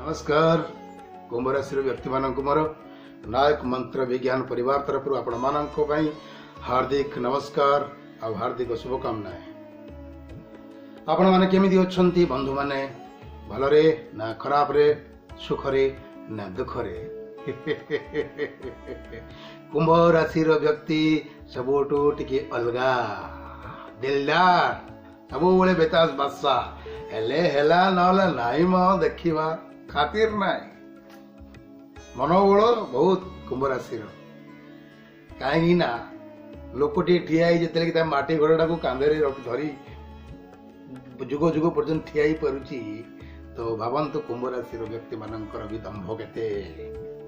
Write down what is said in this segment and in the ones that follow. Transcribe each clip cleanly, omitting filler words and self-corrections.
ନମସ୍କାର। କୁମ୍ଭ ରାଶିର ବ୍ୟକ୍ତିମାନଙ୍କୁ ମୋର ନାୟକ ମନ୍ତ୍ର ବିଜ୍ଞାନ ପରିବାର ତରଫରୁ ଆପଣମାନଙ୍କ ପାଇଁ ହାର୍ଦ୍ଦିକ ନମସ୍କାର ଆଉ ହାର୍ଦ୍ଦିକ ଶୁଭକାମନା। ଆପଣମାନେ କେମିତି ଅଛନ୍ତି ବନ୍ଧୁମାନେ? ଭଲରେ ନା ଖରାପରେ, ସୁଖରେ ନା ଦୁଃଖରେ? କୁମ୍ଭ ରାଶିର ବ୍ୟକ୍ତି ସବୁଠୁ ଟିକେ ଅଲଗା, ଦିଲଦାର, ସବୁବେଳେ ବେତାଜ ବାଦଶାହ। ହେଲେ ହେଲା ନହେଲେ ନାହିଁ ମ ଦେଖିବା ଖାତିର ନାହିଁ। ମନୋବଳ ବହୁତ କୁମ୍ଭ ରାଶିର। କାହିଁକି ନା ଲୋକଟିଏ ଠିଆ ହେଇ ଯେତେବେଳେ କି ତା ମାଟି ଘୋଡ଼ାଟାକୁ କାନ୍ଧରେ ରଖି ଧରି ଯୁଗ ଯୁଗ ପର୍ଯ୍ୟନ୍ତ ଠିଆ ହେଇପାରୁଛି, ତ ଭାବନ୍ତୁ କୁମ୍ଭ ରାଶିର ବ୍ୟକ୍ତିମାନଙ୍କର ବି ଦମ୍ଭ କେତେ।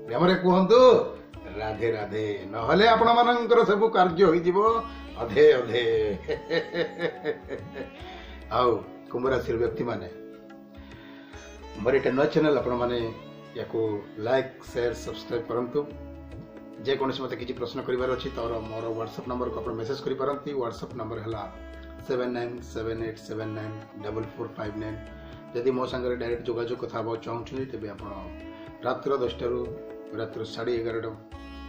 ପ୍ରେମରେ କୁହନ୍ତୁ ରାଧେ ରାଧେ, ନହେଲେ ଆପଣମାନଙ୍କର ସବୁ କାର୍ଯ୍ୟ ହୋଇଯିବ ଅଧେ ଅଧେ। ଆଉ କୁମ୍ଭ ରାଶିର ବ୍ୟକ୍ତିମାନେ, ମୋର ଏଇଟା ନୂଆ ଚ୍ୟାନେଲ୍, ଆପଣମାନେ ୟାକୁ ଲାଇକ୍ ସେୟାର ସବସ୍କ୍ରାଇବ୍ କରନ୍ତୁ। ଯେକୌଣସି ମୋତେ କିଛି ପ୍ରଶ୍ନ କରିବାର ଅଛି ତ ମୋର ହ୍ୱାଟ୍ସଆପ୍ ନମ୍ବରକୁ ଆପଣ ମେସେଜ୍ କରିପାରନ୍ତି। ହ୍ୱାଟ୍ସଆପ୍ ନମ୍ବର ହେଲା 7978794459। ଯଦି ମୋ ସାଙ୍ଗରେ ଡାଇରେକ୍ଟ ଯୋଗାଯୋଗ କଥା ହେବାକୁ ଚାହୁଁଛନ୍ତି ତେବେ ଆପଣ ରାତ୍ର 10ଟାରୁ ରାତ୍ର 11:30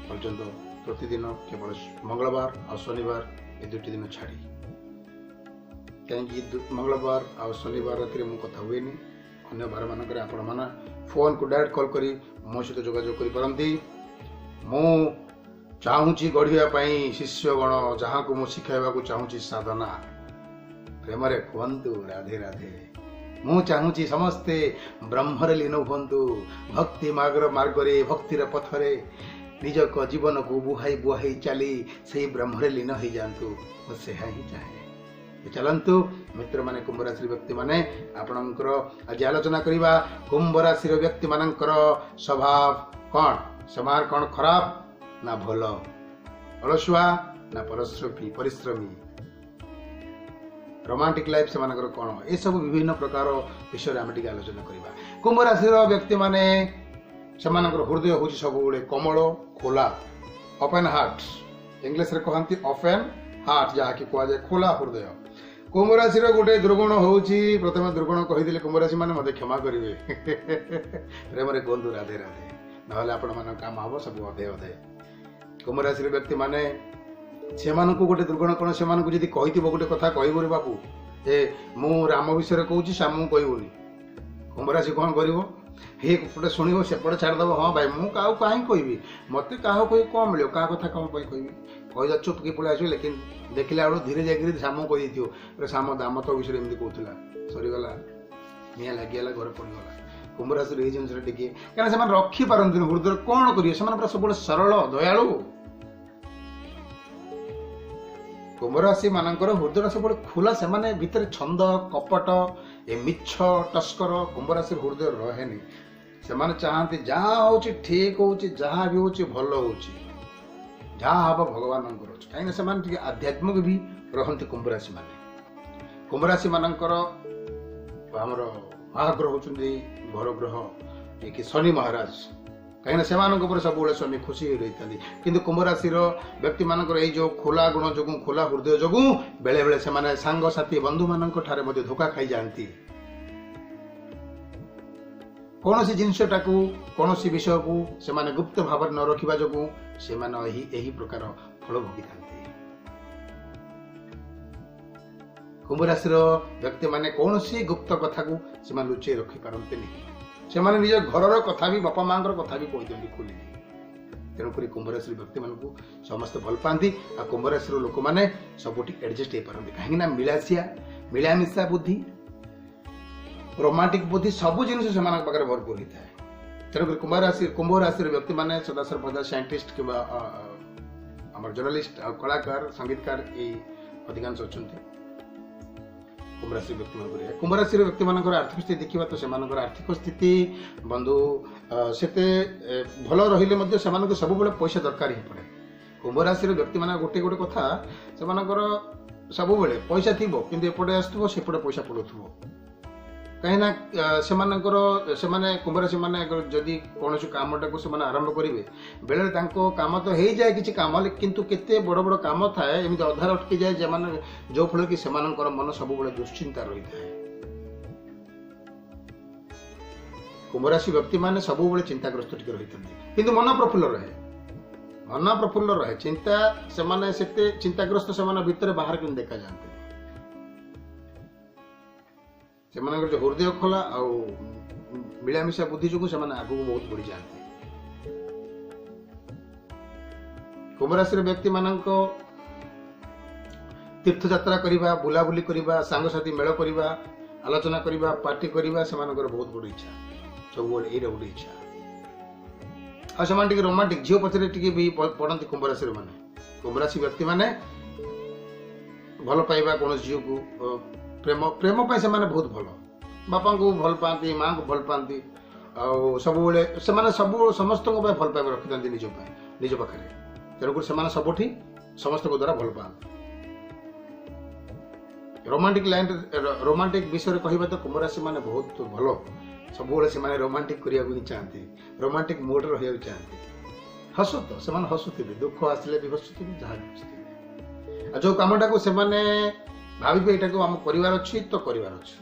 ପର୍ଯ୍ୟନ୍ତ ପ୍ରତିଦିନ, କେବଳ ମଙ୍ଗଳବାର ଆଉ ଶନିବାର ଏ ଦୁଇଟି ଦିନ ଛାଡ଼ି। କାହିଁକି ମଙ୍ଗଳବାର ଆଉ ଶନିବାର ରାତିରେ ମୁଁ କଥା ହୁଏନି। ଅନ୍ୟ ବାରମାନଙ୍କରେ ଆପଣମାନେ ଫୋନ୍କୁ ଡାଇରେକ୍ଟ କଲ୍ କରି ମୋ ସହିତ ଯୋଗାଯୋଗ କରିପାରନ୍ତି। ମୁଁ ଚାହୁଁଛି ଗଢ଼ିବା ପାଇଁ ଶିଷ୍ୟଗଣ, ଯାହାକୁ ମୁଁ ଶିଖାଇବାକୁ ଚାହୁଁଛି ସାଧନା। ପ୍ରେମରେ କୁହନ୍ତୁ ରାଧେ ରାଧେ। ମୁଁ ଚାହୁଁଛି ସମସ୍ତେ ବ୍ରହ୍ମରେ ଲୀନ ହୁଅନ୍ତୁ, ଭକ୍ତି ମାର୍ଗରେ, ଭକ୍ତିର ପଥରେ ନିଜ ଜୀବନକୁ ବୁହାଇ ବୁହାଇ ଚାଲି ସେଇ ବ୍ରହ୍ମରେ ଲୀନ ହେଇଯାଆନ୍ତୁ। ମୁଁ ସେହା ହିଁ ଚାହେଁ। ଚାଲନ୍ତୁ ମିତ୍ରମାନେ, କୁମ୍ଭ ରାଶିର ବ୍ୟକ୍ତିମାନେ, ଆପଣଙ୍କର ଆଜି ଆଲୋଚନା କରିବା କୁମ୍ଭ ରାଶିର ବ୍ୟକ୍ତିମାନଙ୍କର ସ୍ୱଭାବ କ'ଣ, ସେମାନେ କ'ଣ ଖରାପ ନା ଭଲ, ଅଳସୁଆ ନା ପରିଶ୍ରମୀ, ରୋମାଣ୍ଟିକ୍ ଲାଇଫ୍ ସେମାନଙ୍କର କ'ଣ, ଏସବୁ ବିଭିନ୍ନ ପ୍ରକାର ବିଷୟରେ ଆମେ ଟିକେ ଆଲୋଚନା କରିବା। କୁମ୍ଭ ରାଶିର ବ୍ୟକ୍ତିମାନେ, ସେମାନଙ୍କର ହୃଦୟ ହେଉଛି ସବୁବେଳେ କୋମଳ, ଖୋଲା, ଓପେନ୍ ହାର୍ଟ। ଇଂଲିଶରେ କହନ୍ତି ଓପେନ୍ ହାର୍ଟ, ଯାହାକି କୁହାଯାଏ ଖୋଲା ହୃଦୟ। କୁମ୍ଭ ରାଶିର ଗୋଟେ ଦୁର୍ଗୁଣ ହେଉଛି, ପ୍ରଥମେ ଦୁର୍ଗୁଣ କହିଦେଲେ କୁମ୍ଭ ରାଶି ମାନେ ମୋତେ କ୍ଷମା କରିବେ। ପ୍ରେମରେ କୁହନ୍ତୁ ରାଧେ ରାଧେ, ନହେଲେ ଆପଣମାନଙ୍କ କାମ ହେବ ସବୁ ଅଧେ ଅଧେ। କୁମ୍ଭ ରାଶିର ବ୍ୟକ୍ତିମାନେ, ସେମାନଙ୍କୁ ଗୋଟେ ଦୁର୍ଗୁଣ କ'ଣ, ସେମାନଙ୍କୁ ଯଦି କହିଥିବ ଗୋଟେ କଥା, କହିବୁରେ ବାବୁ ଯେ ମୁଁ ରାମ ବିଷୟରେ କହୁଛି, ଶ୍ୟାମକୁ କହିବୁନି। କୁମ୍ଭ ରାଶି କ'ଣ କରିବ? ହେ ଏପଟେ ଶୁଣିବ ସେପଟେ ଛାଡ଼ିଦେବ। ହଁ ଭାଇ, ମୁଁ କାହାକୁ କାହିଁ କହିବି, ମୋତେ କାହାକୁ କହି କ'ଣ ମିଳିବ, କାହା କଥା କ'ଣ ପାଇଁ କହିବି, କହିବା ଚୁପ୍ କି ପଳେଇ ଆସିବ। ଲେକିନ୍ ଦେଖିଲା ବେଳକୁ ଧୀରେ ଯାଇକରି ଶ୍ୟାମକୁ କହିଦେଇଥିବ, ଶ୍ୟାମ ଦାମ ତୋ ବିଷୟରେ ଏମିତି କହୁଥିଲା, ସରିଗଲା, ନିଆଁ ଲାଗିଗଲା, ଘରେ ପଡ଼ିଗଲା। କୁମ୍ଭ ରାଶିର ଏଇ ଜିନିଷଟା ଟିକେ, କାହିଁକିନା ସେମାନେ ରଖିପାରନ୍ତିନି ହୃଦୟରେ, କ'ଣ କରିବେ, ସେମାନେ ପୁରା ସବୁବେଳେ ସରଳ ଦୟାଳୁ। କୁମ୍ଭ ରାଶି ମାନଙ୍କର ହୃଦୟଟା ସବୁବେଳେ ଖୋଲା, ସେମାନେ ଭିତରେ ଛନ୍ଦ କପଟ ଏ ମିଛ ଟସ୍କର କୁମ୍ଭ ରାଶିର ହୃଦୟ ରହେନି। ସେମାନେ ଚାହାନ୍ତି ଯାହା ହେଉଛି ଠିକ୍ ହେଉଛି, ଯାହା ବି ହେଉଛି ଭଲ ହେଉଛି, ଯାହା ହବ ଭଗବାନଙ୍କର ଅଛି। କାହିଁକିନା ସେମାନେ ଟିକେ ଆଧ୍ୟାତ୍ମିକ ବି ରହନ୍ତି କୁମ୍ଭ ରାଶି ମାନେ। କୁମ୍ଭ ରାଶି ମାନଙ୍କର ଆମର ମହାଗ୍ରହ ହେଉଛନ୍ତି ଘର ଗ୍ରହ ଯିଏକି ଶନି ମହାରାଜ। କାହିଁକିନା ସେମାନଙ୍କ ଉପରେ ସବୁବେଳେ ଶନି ଖୁସି ହୋଇ ରହିଥାନ୍ତି। କିନ୍ତୁ କୁମ୍ଭ ରାଶିର ବ୍ୟକ୍ତିମାନଙ୍କର ଏଇ ଯେଉଁ ଖୋଲା ଗୁଣ ଯୋଗୁଁ, ଖୋଲା ହୃଦୟ ଯୋଗୁଁ ବେଳେବେଳେ ସେମାନେ ସାଙ୍ଗସାଥି ବନ୍ଧୁମାନଙ୍କ ଠାରେ ମଧ୍ୟ ଧୋକା ଖାଇଯାଆନ୍ତି। କୌଣସି ଜିନିଷଟାକୁ, କୌଣସି ବିଷୟକୁ ସେମାନେ ଗୁପ୍ତ ଭାବରେ ନ ରଖିବା ଯୋଗୁଁ ସେମାନେ ଏହି ପ୍ରକାର ଫଳ ଭୋଗିଥାନ୍ତି। କୁମ୍ଭ ରାଶିର ବ୍ୟକ୍ତିମାନେ କୌଣସି ଗୁପ୍ତ କଥାକୁ ସେମାନେ ଲୁଚେଇ ରଖିପାରନ୍ତିନି। ସେମାନେ ନିଜ ଘରର କଥା ବି, ବାପା ମାଆଙ୍କର କଥା ବି କହିଦିଅନ୍ତି ଖୋଲିକି। ତେଣୁକରି କୁମ୍ଭ ରାଶିର ବ୍ୟକ୍ତିମାନଙ୍କୁ ସମସ୍ତେ ଭଲ ପାଆନ୍ତି। ଆଉ କୁମ୍ଭ ରାଶିର ଲୋକମାନେ ସବୁଠି ଆଡ଼ଜଷ୍ଟ ହେଇପାରନ୍ତି। କାହିଁକିନା ମିଳାମିଶା ବୁଦ୍ଧି, ରୋମାଣ୍ଟିକ୍ ବୁଦ୍ଧି, ସବୁ ଜିନିଷ ସେମାନଙ୍କ ପାଖରେ ଭରପୁର ହେଇଥାଏ। ତେଣୁକରି କୁମ୍ଭ ରାଶିର ବ୍ୟକ୍ତିମାନେ ସଦାସର୍ବଦା ସାଇଣ୍ଟିଷ୍ଟ କିମ୍ବା ଆମର ଜର୍ଣ୍ଣାଲିଷ୍ଟ ଆଉ କଳାକାର, ସଙ୍ଗୀତକାର ଏଇ ଅଧିକାଂଶ ଅଛନ୍ତି କୁମ୍ଭ ରାଶି ବ୍ୟକ୍ତିମାନଙ୍କର। କୁମ୍ଭ ରାଶିର ବ୍ୟକ୍ତିମାନଙ୍କର ଆର୍ଥିକ ସ୍ଥିତି ଦେଖିବା ତ ସେମାନଙ୍କର ଆର୍ଥିକ ସ୍ଥିତି ବନ୍ଧୁ ସେତେ ଭଲ ରହିଲେ ମଧ୍ୟ ସେମାନଙ୍କୁ ସବୁବେଳେ ପଇସା ଦରକାର ହିଁ ପଡ଼େ। କୁମ୍ଭ ରାଶିର ବ୍ୟକ୍ତିମାନଙ୍କ ଗୋଟେ ଗୋଟେ କଥା, ସେମାନଙ୍କର ସବୁବେଳେ ପଇସା ଥିବ କିନ୍ତୁ ଏପଟେ ଆସୁଥିବ ସେପଟେ ପଇସା ପଡ଼ୁଥିବ। କାହିଁକିନା ସେମାନେ କୁମ୍ଭରାଶି ମାନେ ଯଦି କୌଣସି କାମଟାକୁ ସେମାନେ ଆରମ୍ଭ କରିବେ, ବେଳେବେଳେ ତାଙ୍କ କାମ ତ ହେଇଯାଏ କିଛି କାମ, କିନ୍ତୁ କେତେ ବଡ଼ ବଡ଼ କାମ ଥାଏ ଏମିତି ଅଧାରେ ଅଟକି ଯାଏ, ଯେଉଁଫଳରେ କି ସେମାନଙ୍କର ମନ ସବୁବେଳେ ଦୁଶ୍ଚିନ୍ତା ରହିଥାଏ। କୁମ୍ଭରାଶି ବ୍ୟକ୍ତିମାନେ ସବୁବେଳେ ଚିନ୍ତାଗ୍ରସ୍ତ ଟିକେ ରହିଥାନ୍ତି, କିନ୍ତୁ ମନ ପ୍ରଫୁଲ୍ଲ ରହେ, ମନ ପ୍ରଫୁଲ୍ଲ ରହେ। ଚିନ୍ତା ସେମାନେ ସେତେ ଚିନ୍ତାଗ୍ରସ୍ତ ସେମାନଙ୍କ ଭିତରେ ବାହାର କିନ୍ତୁ ଦେଖାଯାଆନ୍ତି। ସେମାନଙ୍କର ଯେଉଁ ହୃଦୟ ଖୋଲା ଆଉ ମିଳାମିଶା ବୁଦ୍ଧି ଯୋଗୁଁ ସେମାନେ ଆଗକୁ ବହୁତ ବଢ଼ିଯାଆନ୍ତି। କୁମ୍ଭରାଶିର ବ୍ୟକ୍ତିମାନଙ୍କ ତୀର୍ଥଯାତ୍ରା କରିବା, ବୁଲାବୁଲି କରିବା, ସାଙ୍ଗସାଥି ମେଳ କରିବା, ଆଲୋଚନା କରିବା, ପାର୍ଟି କରିବା ସେମାନଙ୍କର ବହୁତ ବଡ଼ ଇଚ୍ଛା, ସବୁବେଳେ ଏଇଟା ଗୋଟେ ଇଚ୍ଛା। ଆଉ ସେମାନେ ଟିକେ ରୋମାଣ୍ଟିକ, ଝିଅ ପଛରେ ଟିକେ ବି ପଡ଼ନ୍ତି କୁମ୍ଭରାଶିର ମାନେ। କୁମ୍ଭରାଶି ବ୍ୟକ୍ତିମାନେ ଭଲ ପାଇବା କୌଣସି ଝିଅକୁ, ପ୍ରେମ ପ୍ରେମ ପାଇଁ ସେମାନେ ବହୁତ ଭଲ, ବାପାଙ୍କୁ ଭଲ ପାଆନ୍ତି, ମାଆଙ୍କୁ ଭଲ ପାଆନ୍ତି, ଆଉ ସବୁବେଳେ ସେମାନେ ସବୁ ସମସ୍ତଙ୍କ ପାଇଁ ଭଲ ପାଇବା ରଖିଥାନ୍ତି ନିଜ ପାଇଁ, ନିଜ ପାଖରେ। ତେଣୁକରି ସେମାନେ ସବୁଠି ସମସ୍ତଙ୍କ ଦ୍ୱାରା ଭଲ ପାଆନ୍ତି। ରୋମାଣ୍ଟିକ ଲାଇନ୍, ରୋମାଣ୍ଟିକ ବିଷୟରେ କହିବା ତ କୁମ୍ଭରାଶି ମାନେ ବହୁତ ଭଲ, ସବୁବେଳେ ସେମାନେ ରୋମାଣ୍ଟିକ କରିବାକୁ ହିଁ ଚାହାନ୍ତି, ରୋମାଣ୍ଟିକ ମୁଡରେ ରହିବାକୁ ଚାହାନ୍ତି। ହସ ତ ସେମାନେ ହସୁଥିବେ, ଦୁଃଖ ଆସିଲେ ବି ହସୁଥିବେ, ଯାହା ବି ହସୁଥିବେ। ଆଉ ଯେଉଁ କାମଟାକୁ ସେମାନେ ଭାବିବେ ଏଇଟାକୁ ଆମ କରିବାର ଅଛି ତ କରିବାର ଅଛି,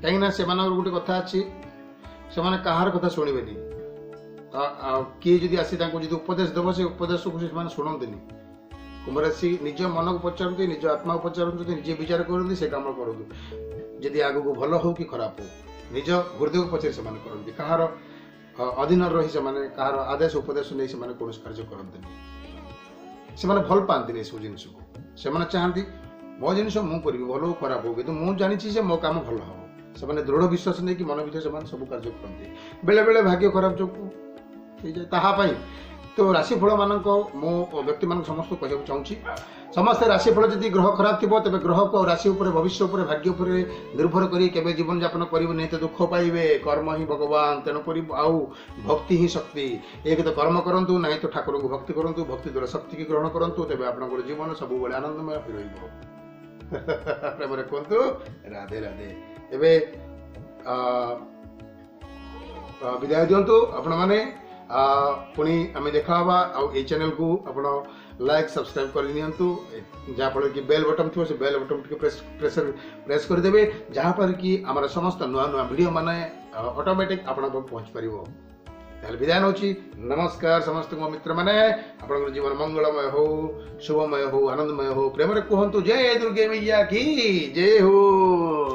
କାହିଁକିନା ସେମାନଙ୍କର ଗୋଟେ କଥା ଅଛି, ସେମାନେ କାହାର କଥା ଶୁଣିବେନି। ଆଉ କିଏ ଯଦି ଆସି ତାଙ୍କୁ ଯଦି ଉପଦେଶ ଦେବ, ସେ ଉପଦେଶକୁ ସେମାନେ ଶୁଣନ୍ତିନି। କୁମ୍ଭରାଶି ନିଜ ମନକୁ ପଚାରନ୍ତି, ନିଜ ଆତ୍ମାକୁ ପଚାରନ୍ତି, ନିଜେ ବିଚାର କରନ୍ତି, ସେ କାମ କରନ୍ତୁ, ଯଦି ଆଗକୁ ଭଲ ହଉ କି ଖରାପ ହଉ, ନିଜ ହୃଦୟକୁ ପଚାରି ସେମାନେ କରନ୍ତି। କାହାର ଅଧୀନରେ ରହି ସେମାନେ କାହାର ଆଦେଶ ଉପଦେଶ ନେଇ ସେମାନେ କୌଣସି କାର୍ଯ୍ୟ କରନ୍ତିନି। ସେମାନେ ଭଲ ପାଆନ୍ତିନି ଏସବୁ ଜିନିଷକୁ। ସେମାନେ ଚାହାନ୍ତି ମୋ ଜିନିଷ ମୁଁ କରିବି, ଭଲ ହଉ ଖରାପ ହଉ, କିନ୍ତୁ ମୁଁ ଜାଣିଛି ଯେ ମୋ କାମ ଭଲ ହବ। ସେମାନେ ଦୃଢ଼ ବିଶ୍ୱାସ ନେଇକି ମନ ଭିତରେ ସେମାନେ ସବୁ କାର୍ଯ୍ୟ କରନ୍ତି। ବେଳେବେଳେ ଭାଗ୍ୟ ଖରାପ ଯୋଗୁଁ ହେଇଯାଏ। ତାହା ପାଇଁ ତ ରାଶିଫଳମାନଙ୍କ ମୁଁ ବ୍ୟକ୍ତିମାନଙ୍କୁ ସମସ୍ତଙ୍କୁ କହିବାକୁ ଚାହୁଁଛି, ସମସ୍ତେ ରାଶିଫଳ ଯଦି ଗ୍ରହ ଖରାପ ଥିବ ତେବେ ଗ୍ରହକୁ ଆଉ ରାଶି ଉପରେ, ଭବିଷ୍ୟ ଉପରେ, ଭାଗ୍ୟ ଉପରେ ନିର୍ଭର କରି କେବେ ଜୀବନଯାପନ କରିବେନି, ତ ଦୁଃଖ ପାଇବେ। କର୍ମ ହିଁ ଭଗବାନ, ତେଣୁକରି ଆଉ ଭକ୍ତି ହିଁ ଶକ୍ତି। ଏକ ତ କର୍ମ କରନ୍ତୁ, ନାହିଁ ତ ଠାକୁରଙ୍କୁ ଭକ୍ତି କରନ୍ତୁ, ଭକ୍ତି ଦ୍ୱାରା ଶକ୍ତିକି ଗ୍ରହଣ କରନ୍ତୁ, ତେବେ ଆପଣଙ୍କର ଜୀବନ ସବୁବେଳେ ଆନନ୍ଦମୟ ହୋଇ ରହିବ। ପ୍ରେମରେ କୁହନ୍ତୁ ରାଧେ ରାଧେ। ଏବେ ବିଦାୟ ଦିଅନ୍ତୁ ଆପଣମାନେ, ପୁଣି ଆମେ ଦେଖା ହେବା। ଆଉ ଏଇ ଚ୍ୟାନେଲକୁ ଆପଣ ଲାଇକ୍ ସବସ୍କ୍ରାଇବ୍ କରିନିଅନ୍ତୁ, ଯାହାଫଳରେ କି ବେଲ୍ ବଟନ୍ ଥିବ, ସେ ବେଲ୍ ବଟନ୍ ଟିକେ ପ୍ରେସ୍ କରିଦେବେ, ଯାହାଫଳରେ କି ଆମର ସମସ୍ତ ନୂଆ ନୂଆ ଭିଡ଼ିଓ ମାନେ ଅଟୋମେଟିକ୍ ଆପଣଙ୍କ ପାଖକୁ ପହଞ୍ଚି ପାରିବ। ତାହେଲେ ବିଦାୟ ନେଉଛି, ନମସ୍କାର ସମସ୍ତଙ୍କ ମିତ୍ରମାନେ। ଆପଣଙ୍କର ଜୀବନ ମଙ୍ଗଳମୟ ହଉ, ଶୁଭମୟ ହଉ, ଆନନ୍ଦମୟ ହଉ। ପ୍ରେମରେ କୁହନ୍ତୁ ଜୟ ଦୁର୍ଗେ ମୈୟା କି ଜୟ ହଉ।